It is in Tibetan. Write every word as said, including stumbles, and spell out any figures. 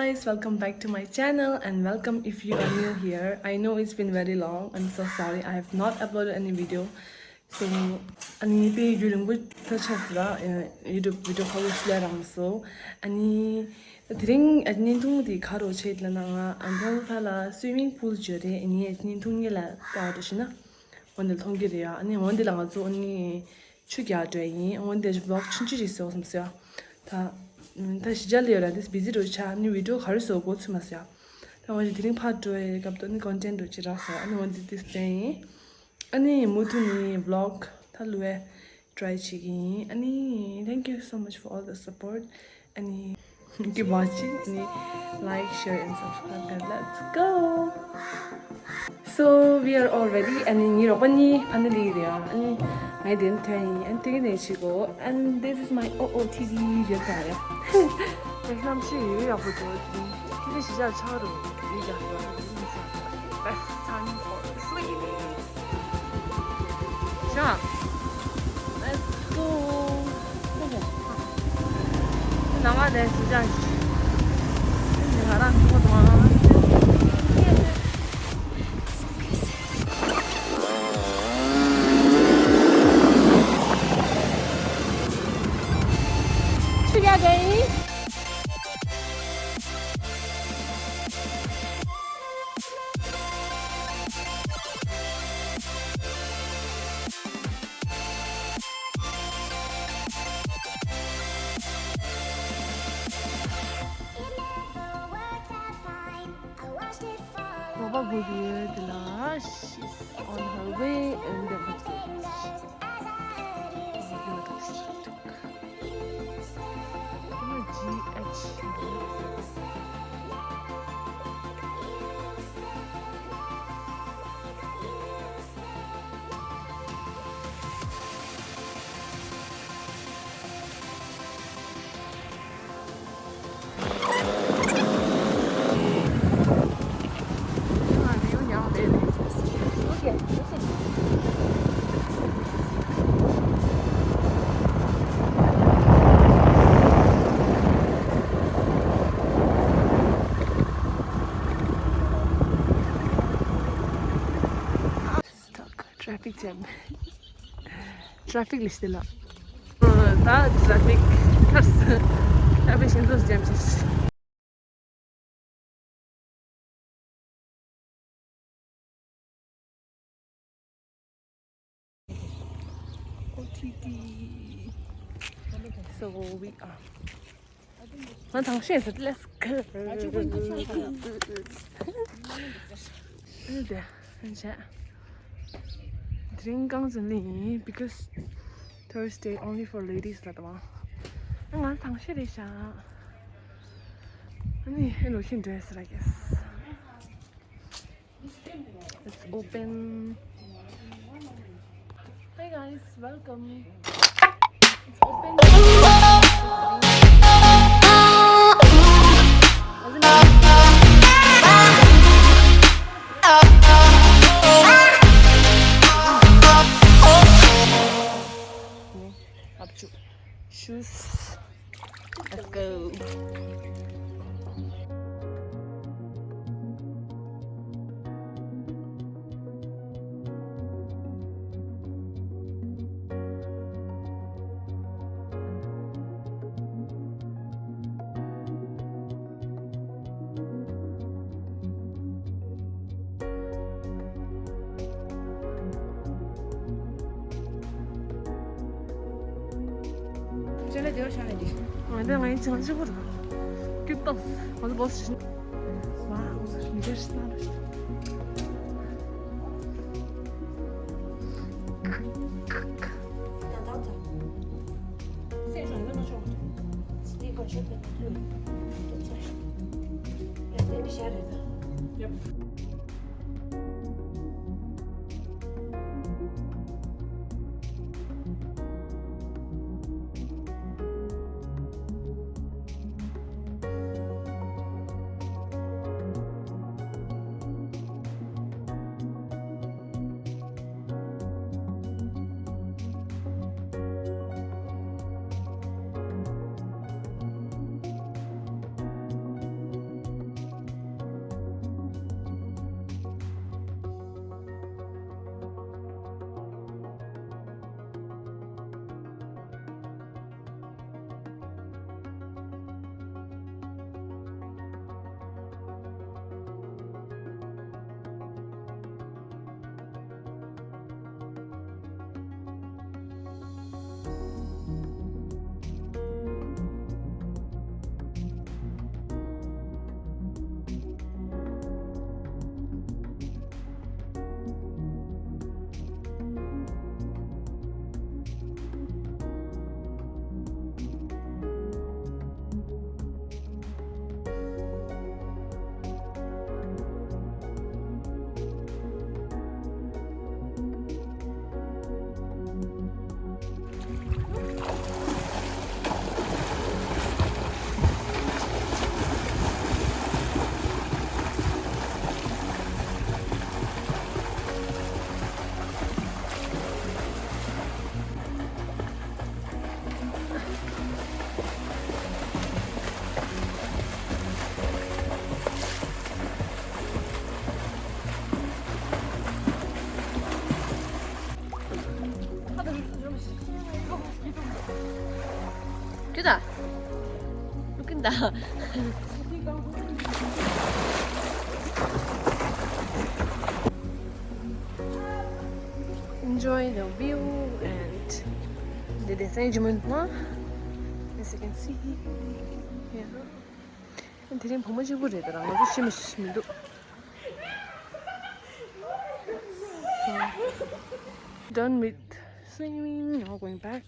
Guys, welcome back to my channel and welcome if you are new here. I know it's been very long. I'm so sorry. I have not uploaded any video. So, ཨ་ནི་དཔེ་རྒྱུན་རིང་པོ་ད་ཆགས་སོང་ར། ཡུ་ཊུབ་བི་ཌི་ཡོ་ཁ་ལོ་ཤུ་ལ་རང་སོ། ཨ་ནི་དེ་རིང་ཨ་བརྙན་ཐུང་འདི་ག་རུ་ཆེད་ལ་ན་ང་ཨན་ཐོལ་ཁ་ལ་སུའི་མིང་པུལ་འབྱོར་རེད། ཨ་ནི་བརྙན་ཐུང་གཉིས་ལ་ལྟ་བ་འདྲ་ཞིག་ན། འོན་ཏེ་མཐོང་གི་རེད་ཡ། ཨ་ནི་འོན་ཏེ་ལ་ང་ཚོ་ཨ་ནི་ཆུ་རྒྱག་འགྲོ་ཡིན། འོན་ཏེ་ཝི་ལོག་ཆུང་ཆུང་ཞིག་བཟོ་བསམ་སོང་ཡ། ད་ད་གཞིས་ཆགས་ལ་ཡོད་ར། འདི་བི་ཟི་རུ་ཆགས། ཨ་ནི་བི་ཌི་ཡོ་ག་རེ་བཟོ་དགོས་ཚུལ་མ་སོང་ཡ། ད་འོན་ཏེ་དེ་རིང་ཕར་འགྲོ་ཡི་སྐབས་དུ་ཨ་ནི་ཀོན་ཊེན་འགྲོ་ཅི་རག་སོང་། ཨ་ནི་འོན་ཏེ་འདི་སྟན་ཡིན། ཨ་ནི་མུ་མཐུད་ནས་ཝི་ལོག་ད་ལུ་བས་ཊི་རའི་བྱེད་ཀྱི་ཡིན། ཨ་ནི་thank you so much for all the support. ཨ་ནི་keep watching. ཨ་ནི་like, share and subscribe and let's go. So we are all ready. ཨ་ནི་ངའི་རོགས་པ་གཉིས་ཕ་ནི་ལི་རེད་ཡ། ཨ་ནི་ང་དེ་ནི་ཐོན་ཡིན། ཨ་ནི་དེ་གི་ནས་བྱེད་དགོས། And this is my O O T D རེད་ད་རེད། གནམ་གཤིས་ཡོད་ཡག་པོ་འདུག་ཁྱི་ལི་གཞིས་ཆགས་ཆགས་རུ་ཡོད་ཀྱང་ཡོད། Best time for sleeping. ཤ། Let's go. ནང་ང་ནས་གཞིས་ཆགས་ཤིག་ང་རང་ཚོ་དང་། ཆུ་རྒྱག་འགྲོ་ཡིན། རོགས་པ་དགོས་ཀྱི་ཡོད་དེ་ལ། She's on her way and the G H. Traffic jam. Traffic ལ་ཤི་ལ། ད་traffic ཁར་སི་traffic ཤིན་ཏུ་jam ཆེ། O T D. So we are. ང་ཐང་ཤེས་ཟེར། Let's go. ཨ་ཅུ་ཀུན་ཏུ་ཤོག་ཨ་དེ་ཨ་ཅག་དེ་རིང་རྐང་འཛིན་ལེ་ཡིན། Because Thursday only for ladies ལ་དང་། ང་ཐང་ཤེས་རེད་ཤག་ཨ་ནི་ཨེ་ལོ་ཤིན་འདྲེས་ར་གེས། It's open. Hi guys, welcome. It's open. Up to shoes. Let's go. ཅན་ལ་དེ་བ་ཤ་ནས་འདི། ང་འདི་ང་ཡིན་ཅང་ཅི་བུར། ཀྱུ་ཏོ། ང་ཚོ་བོ་སི་ཤིན། ཝ། མི་དེར་སྣང་ར་ཤི། Yep. Enjoy the view and འདི་སྡེ་ཚན་ཇི་མོ་ཡིན་ན། As you can see here. དེ་རིང་བུ་མོ་གཅིག་པུ་རེད་ད་ར། ང་ཚོ་ཤི་མི་ཤི་མི་འདུག Done with swimming, now going back.